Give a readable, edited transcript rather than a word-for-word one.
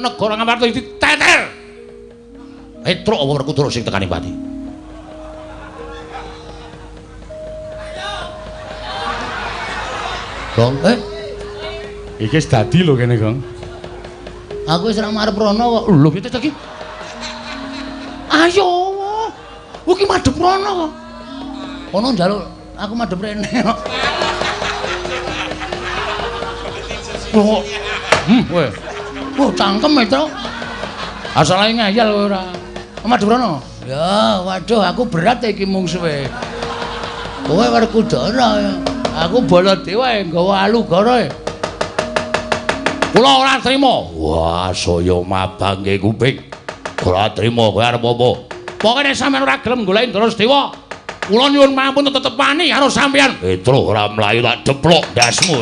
Negara Ngamarta diteter. Petruk apa Werkudara sing tekane pati? Gong, Iki wis dadi lho kene, Gong. Aku wis ora marep rono kok. Lho piye to iki? Ayo. Iki madhep rono kok. Kono njaluk aku madhep rene kok. Kok. Kowe. Wah, cangkem e, Truk. Asale ngeyel kowe ora. Madhep rono. Ya, waduh aku berat iki mungsuhe. Kowe Werkudara ya. Aku Baladewa nggawa alugara. Kula ora trima. Wah, saya mabangke kuping. Ora trima kowe arep apa? Pokoke nek sampeyan ora gelem goleki Ndara Sedewa, kula nyuwun mampun tetep wani karo sampeyan. Petruk ora mlayu tak deplok ndasmu.